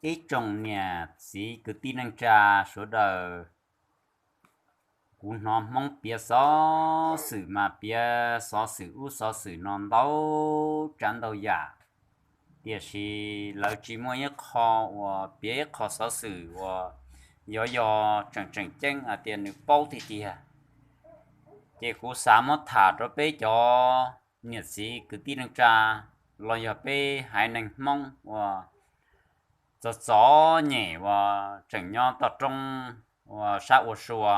Ib tsoom niam txiv kwv tij neej tsa sawv daws, kuv hnov Hmoob piav xov xwm mas piav xov xwm ub xov xwm no ntau tsav ntau yam, tiam sis lawv tsis muaj ib qho uas piav ib qho xov xwm uas yuav yog tseem tseem ceeb hais tias nws paub tiag tiag. Ces kuv xav muab tham rau peb cov niam txiv kwv tij neej tsa los yog peb haiv neeg Hmoob uas txom txom nyem uas tseem nyob toj roob uas sab ua sua,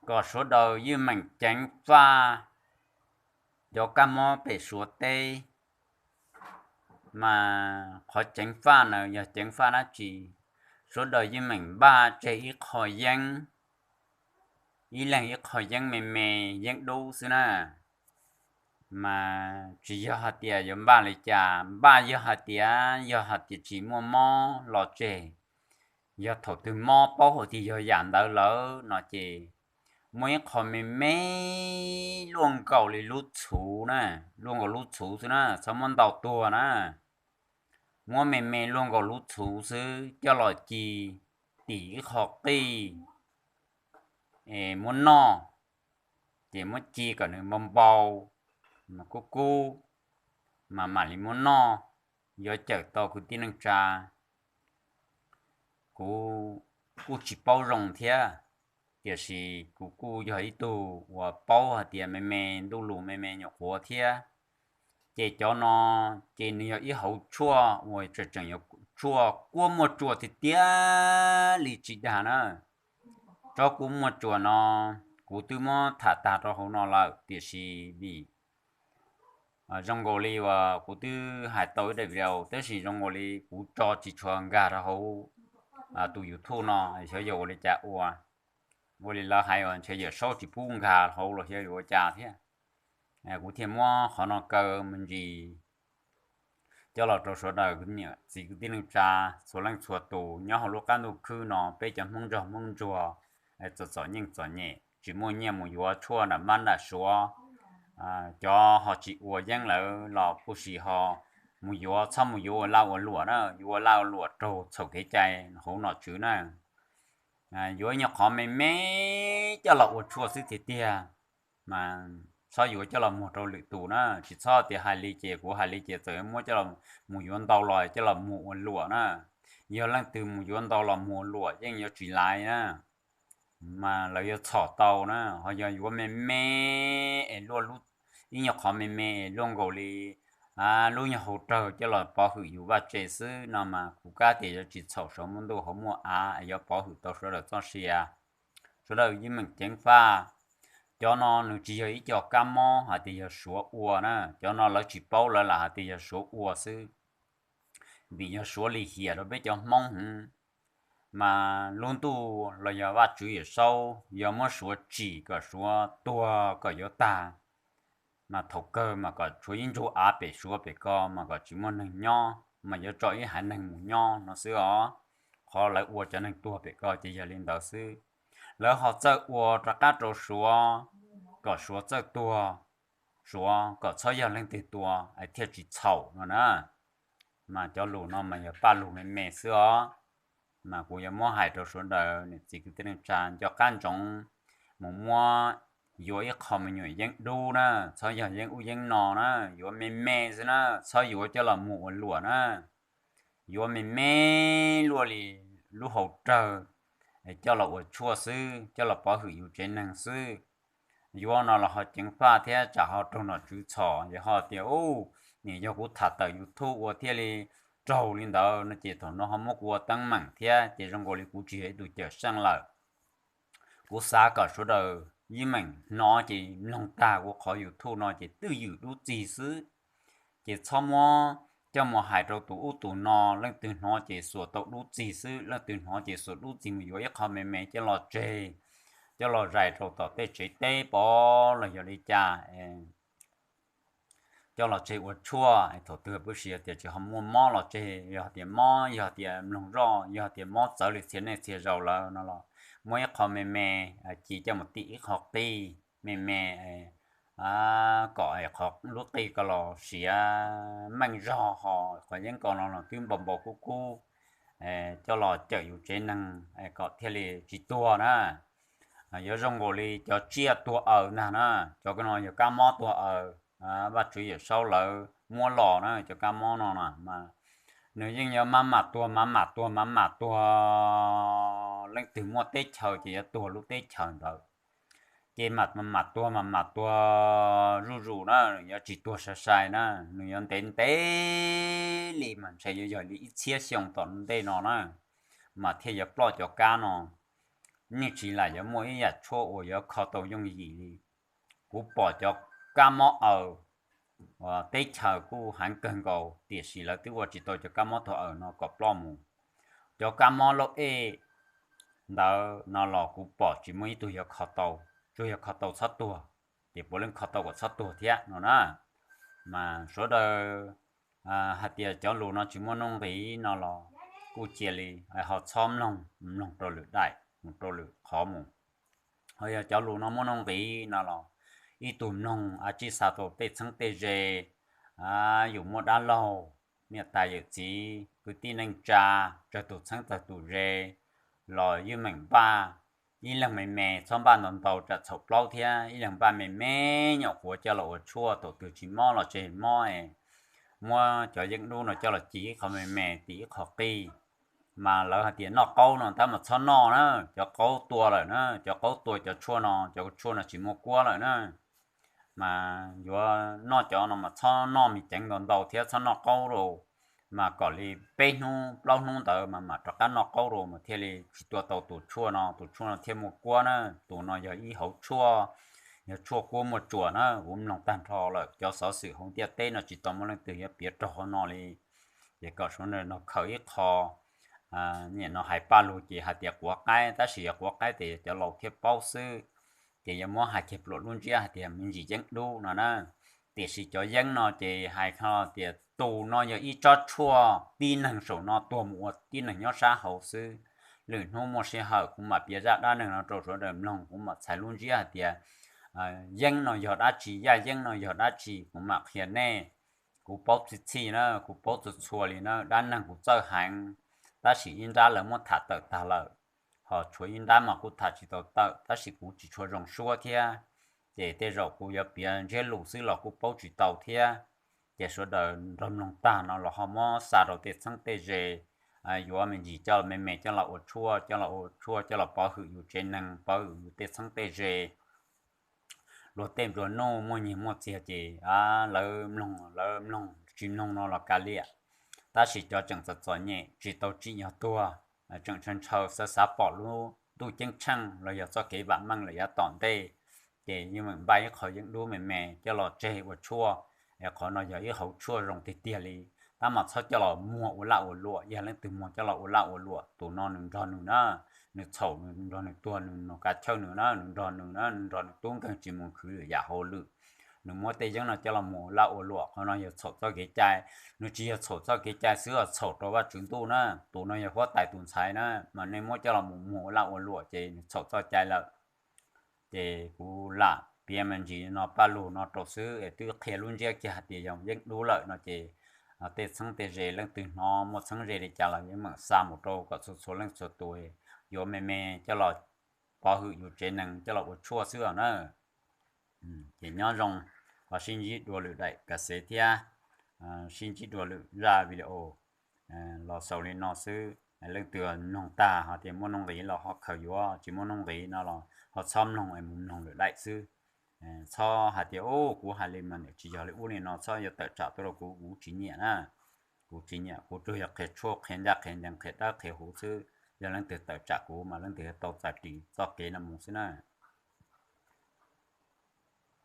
kom sawv daws yeej meem ceev faj cov kab mob pem Suav teb. Mas qhov ceev faj na yog ceev faj dab tsi? Sawv daws yeej meem npaj tseg ib qho yeeb, ib leeg ib qho yeeb me me, yeeb dub xwb na. Mas tsis yog hais tias yuav npaj li cas, npaj yog hais tias, yog hais tias tsis muaj mob los tseg, yog thaum twg mob paub hais tias yog yam ntawd lawm no ces muaj ib qho me me luaj nkaus li lub txhuv na, luaj nkaus lub txhuv xwb na, txhob muab ntau tuag na. Muab me me luaj nkaus lub txhuv xwb coj los ci tim ib qho qij es muab noj, ces muab ci kom nws npau npau, mas kub kub, mas mam li muab noj, yuav cawm tau kwv tij neej tsa. Kuv kuj tsis paub zoo thiab, tiam sis kuv kuj yog ib tug uas paub hais tias me me ntuj lus me me nyuam qhuav thiab. Ces cov no ces nws yog ib hauv tshuaj uas tseem tseem yuav tshuaj kuab muaj tsuas tiag tiag li tsis dag na. Tsob kuab muaj tsuas no kuv twb muab tham tag rau hauv no lawm, tiam sis vim zoo nkaus li uas kuv twb hais tau ib daim video, tab sis zoo nkaus li kuv tso tsis tshua nkag rau hauv tus YouTube no, xyov yog ua li cas ua, ua li lawv hais uas ntshe Yawm Saub tsis pub nkag hauv los xyov yuav ua cas thiab. Kuv thiaj muab qhov no kaw me ntsis coj los rau sawv daws niam txiv kwv tij neej tsa txhua leej txhua tus nyob hauv lub qab ntuj khwb no, peb cov Hmoob nrog Hmoob ntsuag, txom txom nyeej txom nyem tsis muaj nyiaj mus yuav tshuaj nram mab nram suav. Cov ho tsis ua yeeb lawm los kuj sim ho mus yuav, txhob mus yuav ua lag ua luam na, yuav ua lag ua luam raug txhaum kev cai hauv nom tswv na. Yuav nyuag qhov me me coj los ua tshuaj xwb tiag tiag, mas txhob yuav coj los muag rau lwm tus na, tsis txhob tias hais li ces kuv hais li ces txawm muab coj los mus yuav ntau los coj los muag ua luam na. Yog leej twg mus yuav ntau los muag ua luam yeej yuav tsis laiv na, mas lawv yuav txhom tau na. Ho yog yuav me me es luaj, ib nyuag qhov me me es luaj nkaus li lub nyuag hauv rawg coj los pov hwm yus vaj tse xwb no mas kuv kab tias yuav tsis txhaum saum muaj ntuj hauv muaj av, yuav pov hwm tau sawv daws txoj sia. Sawv daws yeej meem ceev faj. Cov no nws tsis yog ib co kab mob hais tias yog Suav ua na, cov no lawv tsis paub lawv lam hais tias yog Suav ua xwb. Vim yog Suav lim hiam rau peb cov Hmoob heev, mas lub ntuj los yog Vajtswv Yawm Saub yuav muab Suav tsim kom Suav tuag kom yuav tag, mas thaum kawg mas kom tshuav ib ntsug av pem Suav pem ko mas kom tsis muaj neeg nyob, mas yuav tso ib haiv neeg mus nyob no xwb os. Qhov lawv ua cov neeg tuag pem ko ces yog li ntawd xwb. Lawv ho txawj ua rov qab rau Suav, kom Suav txawj tuag, Suav kom txhob yog leej twg tua es thiaj tsis txhaum no na. Mas cov lus no mas yog paj lug me me xwb os. Mas kuv yuav muab hais rau sawv daws niam txiv kwv tij neej tsa nco qab ntsoov mus muab yuav ib qho me nyuam yeeb dub na, txhob yog yeeb ub yeeb no na, yuav me me xwb na, txhob yuav coj los muag ua luam na. Yuav me me luaj li lub hauv rawg, coj los ua tshuaj xwb, coj los pov hwm yus tsev neeg xwb. Yuav no los ho ceev faj thiab tsam ho raug nom tswv txhom, yog ho tias, u, nim yog kuv tham tawm YouTube ua thiaj li raug li ntawd no ces thaum no ho muab kuv ua teeb meem thiab ces zoo nkaus li kuv tsis yog ib tug cawm seej lawm. Kuv xav kom sawv daws yeej meem hnov ces mloog tag kuv qhov YouTube no ces twj ywm dub txig xwb. Ces txhob muab coj mus hais rau tus ub tus no, leej twg hnov ces xuas tau dub txig xwb, leej twg hnov ces xuas dub txig mus yuav ib qho me me coj los tseg, coj los zais rau tom tej tsev teb pov los yog li cas, coj los tseg ua tshuaj. Thaum twg pub si tias tsis ho muaj mob los tseg, yog tias mob, yog tias mloog zoj, yog tias mob txawv li txhia nej txhia zaus lawm no los muab ib qho me me ci coj mus tim ib qho qij me me, kom qhov lub qij ko los siav meej zog, ho qhov yeeb ko no los twb npau npau kub kub, coj los cawm yus tsev neeg kom thiaj li tsis tuag na. Yuav zoo nkaus li cov tsiaj tuag aws ntag na, cov no yog kab mob tuag aws. Vaj tswv Yawm Saub lawv muab los na, cov kab mob no na mas nws yeej yuav maj mam tuag, maj mam tuag, maj mam tuag, leej twg muaj teb chaws ces yuav tuag lub teb chaws ntawd. Ces maj mam tuag, maj mam tuag zuj zus na, yuav tsis tuag sai sai na, nws yuav ntev ntev li mas ntshe yuav yog li ib txhiab xyoo tom ntej no na, mas thiaj yuav ploj cov kab no. Yeej tsis lam yuav muaj ib yam tshuaj uas yuav kho tau yooj yim li. Kuv pom cov kab mob aws teb chaws kuj heev kawg nkaus, tiam sis lawv twb ua tsis tau cov kab mob tuag aws no kom ploj mus. Cov kab mob lauj ej ntawd no los kuv pom tsis muaj ib tug yuav kho tau, tsuas yog kho tau txhob tuag, ces puav leej kho tau kom txhob tuag thiab no na. Mas sawv daws hais tias cov lus no tsis muaj nuj nqis no los kuj cia li ho txhob mloog, mloog rau lwm daim mus rau lwm qhov mus. Ho yog cov lus no muaj nuj nqis no los ib tug mloog a tsij xa tau tej txheeb tej ze, yus muaj dab laug, niam tais yawm txiv kwv tij neej tsa, tsawg tus txheeb tsawg tus ze los yeej meem npaj. Ib leeg me me txhob npaj ntau ntau tsam txhaum plaub thiab, ib leeg npaj me me nyuam qhuav coj los ua tshuaj, thaum twg tsis mob los tseg mob, muab cov yeeb dub no coj los ci ib qho me me tim ib qho qij. Mas lawv hais tias noj qaub no tab mas txhob noj na, cov qaub tua lawm na, cov qaub tua cov tshuaj no, cov tshuaj no tsis muaj kuab lawm na. Mas yuav noj cov no mas txhob noj me ceev ntau ntau thiab txhob noj qaub rau, mas kom li peb hnub plaub hnub ntawd mas mam rov qab noj qaub rau mas thiaj li tsis tua tau tus tshuaj no, tus tshuaj no thiaj muaj kuab na. Tus no yog ib hauv tshuaj, yog tshuaj kuab muaj tsuas na, kuv mloog tag nrho lawm, cov xov xwm hauv ntiaj teb no tsis tau muaj leej twg yuav piav raug qhov no li. Ces kom sawv daws no khaws ib qho, nim no hais paj lug ces hais tias quav qaib, tab sis yog quav qaib ces yog cov laus thiaj paub xwb. Ces yuav muab hais kiag pluas lub ntsiab hais tias me ntsis yeeb dub no na. Tiam sis cov yeeb no ces hais tias tus no yog ib tsob tshuaj tib neeg saum no tuag mus ua tib neeg nyob sab hauv xwb. Lwm hnub muaj sij hawm kuv mam piav zaj dab neeg no rau sawv daws mloog, kuv mam txhais lub ntsiab hais tias yeeb no yog dab tsi, yaj yeeb no yog dab tsi, kuv mam qhia nej. Kuv paub txhij txhij na, kuv paub txhua txhua li na, dab neeg kuv txawj heev, tab sis ib nrab lawv muab tham tawm tag lawm, ho tshuav ib nrab mas kuj tham tsis tau tawm, tab sis kuv tsis tshua zoo suab thiab. Ces tej zaum kuv yuav piav ntsiab lus xwb los kuj paub tsis tau thiab. Ces sawv daws nrog mloog tag no los ho muab xa rau tej txheeb tej ze, yuav me ntsis coj me me coj los ua tshuaj, coj los ua tshuaj coj los pov hwm yus tsev neeg, pov hwm yus tej txheeb tej ze. Luag tej nplua nuj muaj nyiaj muaj txiag ces lawv mloog, lawv mloog, tsis mloog no los kav liam. Tab sis cov tseem txom txom nyem tsis tau tsim nyog tuag, tseem ntshaw ntshaw xav xav pom lub ntuj ceeb tsheej los yog txoj kev vam meej lawm yav tom ntej, ces yeej meem npaj ib qho yeeb dub me me coj los tseg ua tshuaj. Es qhov no yog ib hauv tshuaj zoo tiag tiag li, tab mas txhob coj los muag ua laj ua luam. Yog leej twg muag coj los ua laj ua luam, tus no nws nrog nws na, nws txhaum nws, nrog nws tuag, nws nws kav chawj nws na, nws nrog nws na, nws nrog nws tub nkeeg tsis mus khwv lwm yam hauj lwm. Nws muab tej yeeb no coj los muag ua laj ua luam, qhov no yog txhaum txoj kev cai. Nws tsis yog txhaum txoj kev cai xwb, txhaum rau Vajtswv ntuj na. Tus no yog huab tais tus ntxhais na, mas nej muab coj los mus muag ua laj ua luam ces nws txhaum txoj cai lawm. Ces kuv lam piav me ntsis no paj lug no rau xwb es twb qhia lub ntsiab kiag hais tias yog yeeb dub lawm no ces tej txheeb tej ze leej twg hnov muaj txheeb ze li cas los yeej meem xa mus rau kom txhua txhua leej txhua tus yuav me me coj los pov hwm yus tsev neeg coj los ua tshuaj xwb os na. Ces nyob zoo, ho sib ntsib dua lwm daim kav xev thiab sib ntsib dua lwm zaj video. Los xaus li no xwb, leej twg mloog tag ho tias muaj nuj nqis los ho khaws yuav, tsis muaj nuj nqis no los ho txhob mloog es mus mloog lwm daim xwb. Txhob hais tias u kuv hais li mas nws tsis yog li ub li no, txhob yuav tawm tsam tuaj rau kuv, kuv tsis nyiam na. Kuv tsis nyiam, kuv tsuas yog qhia tshuaj, qhia ncaj qhia ncees, qhia dawb qhia huv xwb. Yog leej twg tawm tsam kuv mas leej twg yuav tau txais ris txoj kev no mus xwb na.